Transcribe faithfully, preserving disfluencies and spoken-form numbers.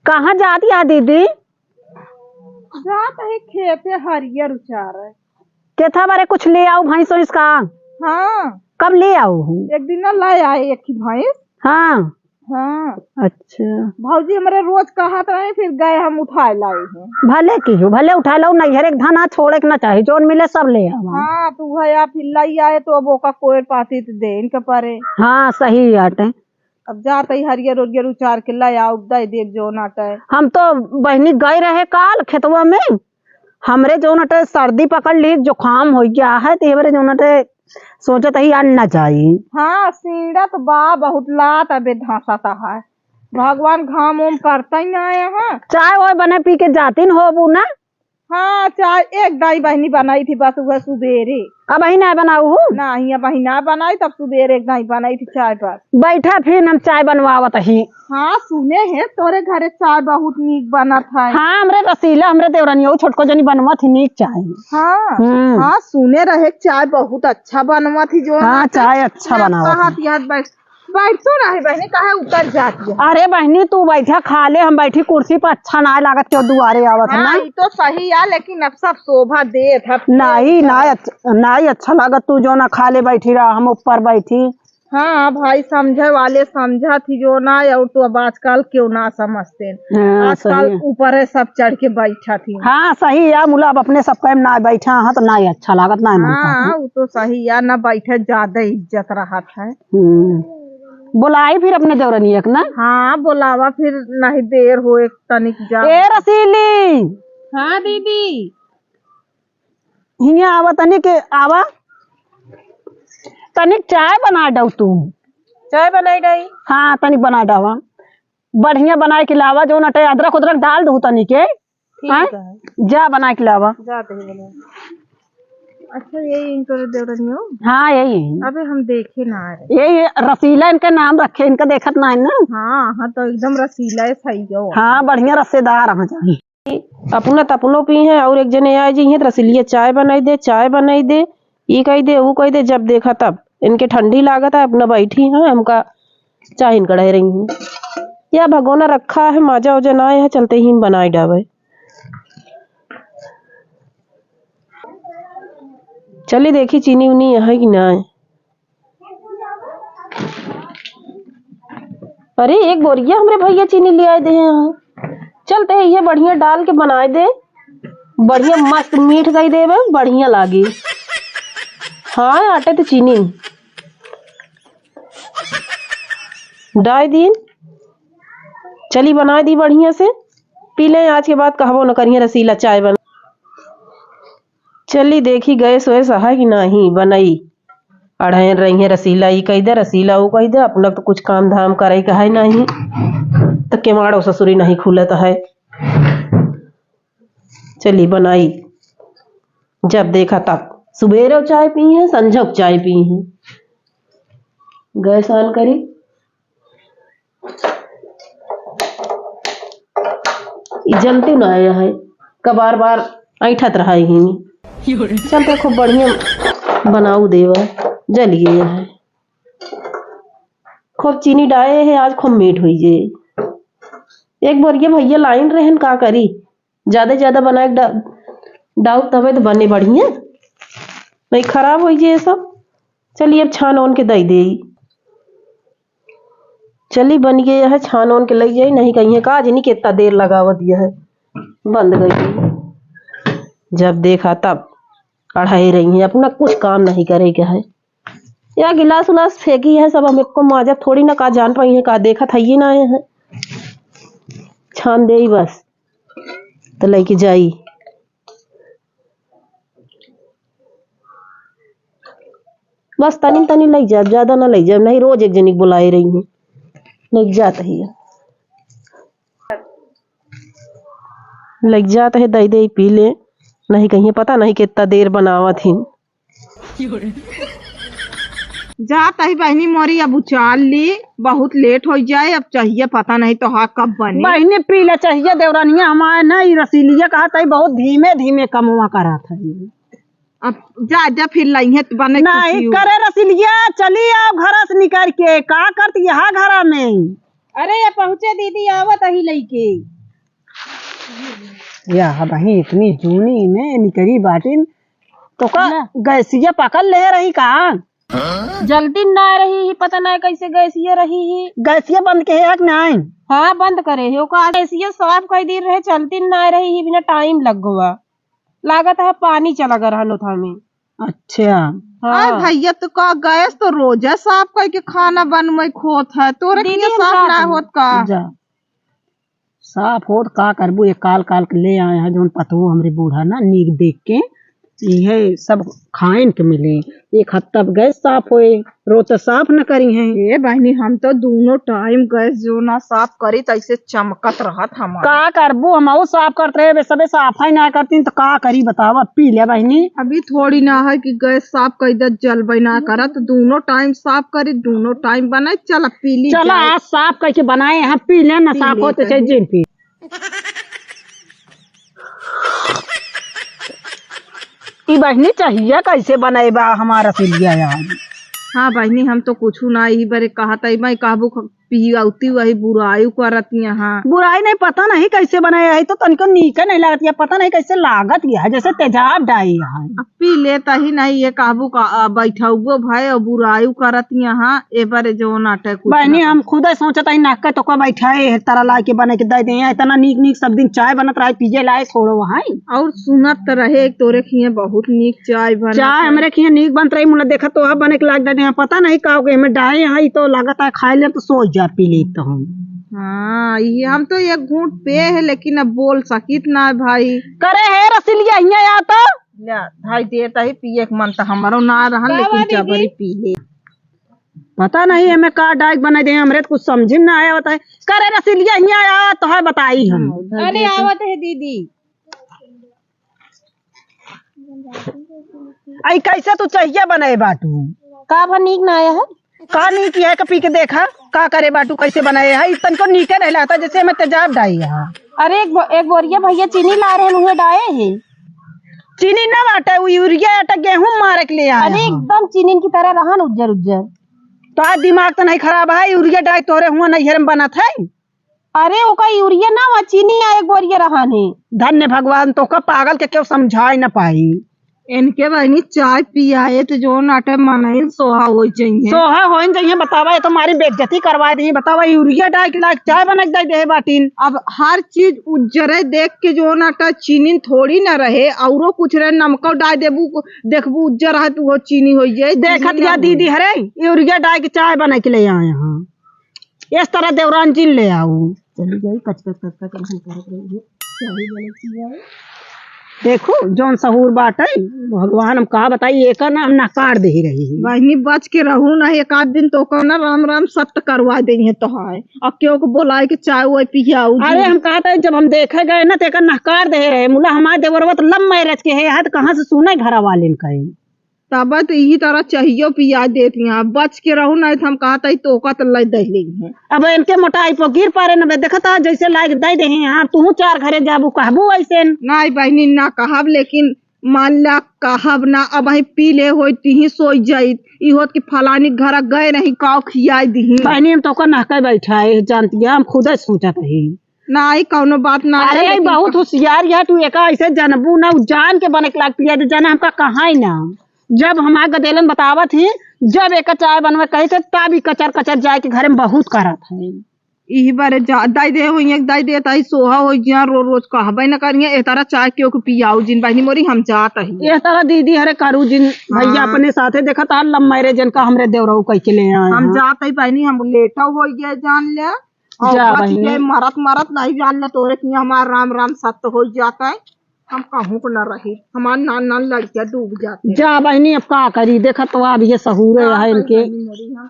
कहाँ जाती है दीदी? जात ही खेते हरियर उचारे। केथा बारे कुछ ले आऊ भैंस वैंस का? हाँ। कब ले आऊ हूँ? एक दिन ना ले आए एक ही भैंस। हाँ। हाँ। अच्छा। भौजी हमरे रोज कहत रहे, फिर गए हम उठाए लाए हैं। भले की हो, भले उठाए लाओ, नैहर एक धना छोड़े के ना चाही, जौन मिले सब ले आवा। हाँ, तो वह या फिर लाई आए तो अब ओका कोयर पाती तो दे इनके परे। हाँ, सही बात है। अब जात ही हरियर ओरियर उचार के ले आऊ, दे देब जौन आटे। हम तो बहिनी गए रहे काल खेतवा में, हमरे जौन अटे सर्दी पकड़ ली, जुकाम हो गया है, तो हमरे जौन अटे सोचत ही यार ना जाई। हाँ, सींड़त बा बहुत लात अबे धांसत है। भगवान घाम ओम करता ही ना आया है। चाय वाय बने पी के जाती न होबू ना? हाँ, चाय एक दाई बहिनी बनाई थी बस वह सुबेरे। अब ही ना बनाऊ हूँ? नहीं, अब ही ना बनाई, तब सुबेरे एक दाई बनाई थी चाय बस। बैठा फिर हम चाय बनवावत ही। हाँ, सुने हैं, तोरे घरे चाय बहुत नीक बनत है। हाँ, हमरे रसीला, हमरे देवरनिया, छोटको जनी बनवत ही नीक चाय। हाँ, हम्म। हाँ, सुने रहे चाय बहुत अच्छा बनवत ही, जो हाँ, ना चाय अच्छा ना बनवत कहा ही। याद बैठ, बैठ तो रहे बहनी, काहे उतर जाती है? अरे बहनी, तू बैठा खा ले, हम बैठी कुर्सी पर, अच्छा ना लागत, क्यों दुआरे आवत है हाँ, ना? ई तो सही है, लेकिन अब सब शोभा देत है। नहीं, ना अच्छा, नहीं अच्छा लागत, तू जो ना खा ले बैठी रहा, हम ऊपर बैठी। हाँ भाई, समझे वाले समझत ही जो ना, और तो अब आजकल क्यों ना समझते हैं। हाँ, आजकल सही है। ऊपर है, सब चढ़ के बैठत ही। हाँ, सही है, मुला अब अपने सब टाइम ना बैठा हाँ, तो ना ही अच्छा लागत, ना ही मन हाँ, करत। वो तो सही है, ना बैठे ज्यादा इज्जत रहत है। हम्म। बोलाई फिर अपने देवरनिया के ना। हाँ, बोलावा फिर, नहीं देर होए तनिक जा। ए रसीली। हाँ दीदी। हियाँ आवा तनिक, आवा। तनिक चाय बना दऊ तू। चाय बनाई डाई। हाँ, तनिक बना डावा। बढ़िया बनाए के लावा, जौन अटे अदरक उदरक डाल दू तनिक। ठीक हाँ? है। जा बनाए के लावा। जाते ही बना। अच्छा, यही इनको देवरनियो? हाँ, यही है। अबे हम देखे ना रहे। यही है, रसीला इनका नाम रखे, इनका देखत ना है ना। हाँ, हाँ, तो एकदम रसीला है, सही हो। हाँ, बढ़िया रसेदार है जान। अपना त अपनो पी हैं और एक जने आए जी हैं, तो रसीलिया चाय बनाई दे, चाय बनाई दे, ई कही दे, वो कही दे, जब देखा तब इनके ठंडी लागत है, अपना बैठी हैं, हमका चाय इनका रह रही हैं। या भगोना रखा है, माजा उजा ना आए है, चलते ही बनाई डावे। चली देखी चीनी उनी यहाँ कि ना है। अरे, एक बोरिया हमरे भैया चीनी ले आए दे हैं। चलते हैं, ये बढ़िया डाल के बनाए दे, बढ़िया मस्त मीठ गई देवे, बढ़िया लागी। हाँ, आटे तो चीनी डाल दीन। चली, बनाए दी बढ़िया से, पी लें। आज के बाद कहबो न करिए रसीला चाय बना। चली देखी गैस वैस है कि नाही बनई। अढ़ैन रही है रसीला, ई कही दे, रसीला ऊ कही दे, अपना तो कुछ काम धाम करे के है नाही, तो केवाड़ो ससुरी नहीं खुलत है। चली बनाई, जब देखा तब सुबेरे चाय पी है, संझक चाय पी है। गैस on करी। ई जलती ना आया है, का बार बार ऐंठत रहा है ही। चलते खूब बढ़िया बनाऊ देवा, जल गया है। खूब चीनी डाए है, आज खूब मीठ हुई जे। एक बार ये भैया लाइन रहन का करी, ज्यादा ज्यादा बना के डा-, डाउब तबे तो बने बढ़िया, नहीं खराब हुई जे सब। चलिए अब छान ओन के दई दे। चली बन गए है, छान ओन के लई जाई, नहीं कहिए का आज नहीं कितना देर लगावत यह है, बंद गई। जब देखा तब अढ़ाई रही है, अपना कुछ काम नहीं करे के है। या गिलास उलास फेंकी है सब, हम एको माजब थोड़ी ना का जान पाई है, का देखत है ये ना है, छान दे ही बस, तो लेके जाई। बस तनी तनी लग जाब, ज्यादा ना लग जाब, नहीं रोज एक जनी के बुलाए रही है, लग जात ही है। लग जात है, दई दे पी ले, नहीं कहिए पता नहीं कितना देर बनावत ही। जात ही बहनी मोरी, अब उचाल ली, बहुत लेट हो जाए, अब चाहिए पता नहीं तो हाँ कब बनी। बहनी पी ले चाहिए, देवरानिया हमारे ना ई रसीलिया कहत है, बहुत धीमे धीमे कमवा करत है। अब जा, जा फिर लइहे त बने नहीं खुशी हो। करे रसीलिया, चली आओ घर से निकल के, का करती यहाँ घर में? अरे, ये पहुँचे दीदी, आवत ही लइके। या बहिनी, इतनी जूनी में निकरी बाटिन, तो का ना। गैसिया पकड़ ले रही का? जलती ना रही ही, पता ना कैसे गैसिया रही ही। गैसिया बंद के है कि नहीं? हाँ, बंद करे है। ओका गैसिया साफ कर दी रहे, चलती ना रही ही, बिना टाइम लग गवा। लागत है पानी चला गया रहन ओथा में। अच्छा। हाँ। अरे भैया, तो का गैस तो रोजे साफ करके खाना बनवे खोत है, तोरे दीदी, किया हम साफ जात ना हई। होत का? जा। साफ होत का करबू, एक काल काल के ले आए हैं, जौन पतोह हमरे बूढ़ा ना नीक देख के, इहे सब खाइन के मिले। एक हफ्ता अब गैस साफ होए, रोज तो साफ न करी हैं। ए बहिनी, हम तो दूनो टाइम गैस जो ना साफ करी, तैसे चमकत रहत हमार। का करबू, हमहू साफ करत रहे, बे सबे साफ ही ना करतीन, तो का करी बतावा, पी ले बहिनी। अभी थोड़ी ना है कि गैस साफ कर दे, जलबे ना करत, दूनो टाइम साफ करी, दूनो टाइम बनाई, चल अब पी ली चला, जाए। आज साफ करके बनाए हैं, पी ले ना, पी साफ ले होते चाहे तनी। जिन पी। ई बहिनी चाहिए कैसे बनाए बा हमारा रसगुल्ला यार? हाँ बहिनी, हम तो कुछ ना, ई बरे कहत है, मैं कहबू ख-, पियाउती वही बुराई करत यहाँ। बुराई नहीं, पता नहीं कैसे बनाए है, तो तनिको नीके नहीं लागत है, पता नहीं कैसे लागत है, जैसे तेजाब डाई है। अब पी लेता ही नहीं, ये कहबू का, आ, बैठउबो भय और बुराई करत यहाँ, ए बरे जो नाटक कुछ बहिनी, ना हम खुदे सोचत हई, नाक के तोका बैठाए है, तारा ला के बने के दे दे। इतना नीक नीक सब दिन चाय बनत रहे, पिए लाए छोड़ो वहाँ। और सुनत त रहे, एक तोरे खिए बहुत नीक चाय बनत चाय है। हमरे खिए नीक बनत रही, मुला देखा तो अब बने के लाग दे दे। पता नहीं का हो गए, हमें डाए यहाँ, ई तो लागत है खाए ले तो सो जा, पी ले तो हम। हाँ, ये हम तो एक घूंट पे है, लेकिन अब बोल सकित ना है भाई। करे है रसलिया हिया या तो। ले, भाई देता ही पिए के मन तो हमरो ना रहन, का लेकिन बा दीदी? जबरी पी ले। पता नहीं एमे का डाइक बनाई दे, हमरे तो कुछ समझ में ना आया होता है। करे रसीलिया हियाँ आ, तोहे बताई हम। हाँ, उधर अरे देखो। आवत है दीदी। आई कैसे तू चाहिए बनाए बाटू? का भा नीक ना आया है? का नीक है, का पी के देखा, का करे बाटू, कैसे बनाए है? ई तनको नीके नहीं लागता, जैसे एमे तेजाब डाई है। अरे एक बो-, एक बोरिया भैया चीनी ला रहे हैं, उहे डाए हैं। चीनी ना बाटे, उ यूरिया आटा गेहूं मारे के ले आए अरे हैं। एकदम चीनिन की तरह रहन उज्जर उज्जर। तो आज दिमाग तो नहीं खराब है, यूरिया डाई तोरे हुआ नैहर में बनत है। अरे ओका यूरिया ना हुआ, चीनी आ एक बोरिया रहन है। धन्य भगवान, तोका पागल के केहू समझाए ना पाई। इनके बहिनी चाय पियाए तो जौन आटे मनई सोहा होइ जइहें। सोहा होइन जइहें, बतावा, ये तो हमारी बेइज्जती करवा दी। बतावा, यूरिया डाल के लाके चाय बना के दे दे बाटिन। अब हर चीज उज्जरे देख के जौन आटा चीनी थोड़ी ना रहे, औरो कुछ रहे, नमको डाल देबू, देखबू उज्जर है तो वो चीनी होइ जाए, देखत चीनी ना या होइ। दीदी, हरे यूरिया डाल के चाय बना के ले आए हैं। इस तरह देवरान जिन ले आऊ। चली गई, कच कच कच कच हम करत रही है। चली गई की है। देखो, जौन सहूर बाटे, भगवान हम का बताई, एकर ना हम नकार दे रही है। बहिनी, बच के रहू ना, एक आध दिन तोका ना राम राम सत्य करवा देइहें तोहार। अब केहू को बोलाए के चाय वाय पियाऊ अरे, जी। हम कहत है, जब हम देखे गए ना, तो एकर नकार दे रहे। मुला हमार देवरवा तो love marriage के है, यहाँ तो कहाँ से सुने घर वाले ने कहे। तब तो यही तरह चाहियो पिया देत यहाँ, बच के रहू, नहीं तो हम कहत हई तोका तो लइ दे लेइहें। अब इनके मोटाई पर गिर पारे न बे, देखत आ जैसे लाइक दे दे हैं, हाँ, तू चार घरे जाबू कहबू ऐसे न। नहीं बहिनी, ना कहब, लेकिन मान ला कहब ना, अब ही पी ले होई, तिही सोई जाइत, ई होत कि फलानी घर गए नहीं, काव खियाई दिही। बहिनी, हम तोका नहके बैठा है, जानती है, हम खुदे सोचत ही। नाई, कौनो बात ना अरे, है, लेकिन बहुत होशियार है तू, एका ऐसे जनबू ना, उ जान के बने के लागती है, तो जाना हमका कहाँ ही ना। जब हमार गदेलन बतावत ही, जब एका चाय बनवे कही थे, तब ही कचर कचर जाए के घरे में बहुत करत है। इही बारे जा, दाई दे होई, एक दाई दे, ताई सोहा होई, जिया रो रोज कहबे न करिए, ए तारा चाय केहू के पियाऊ जिन, बहिनी मोरी, हम जात ही। ए तारा दीदी, हरे करू जिन, भैया हाँ। अपने साथे देखत आ, love marriage इनका हमरे देवरऊ कह के ले आए हम हैं। जात ही बहिनी, हम लेटा हो गया जान ले। और जा बच बहिनी। गए, मरत मरत नहीं जान ले तोरे कि हमार राम राम सत्य हो जाता है। हम कहूँ को न रही, हमार नान नान लड़कियाँ डूब जाते हैं। जा बहिनी, अब का करी, देखा तो अब ये सहूर है हाँ, इनके। बहिनी मोरी हम।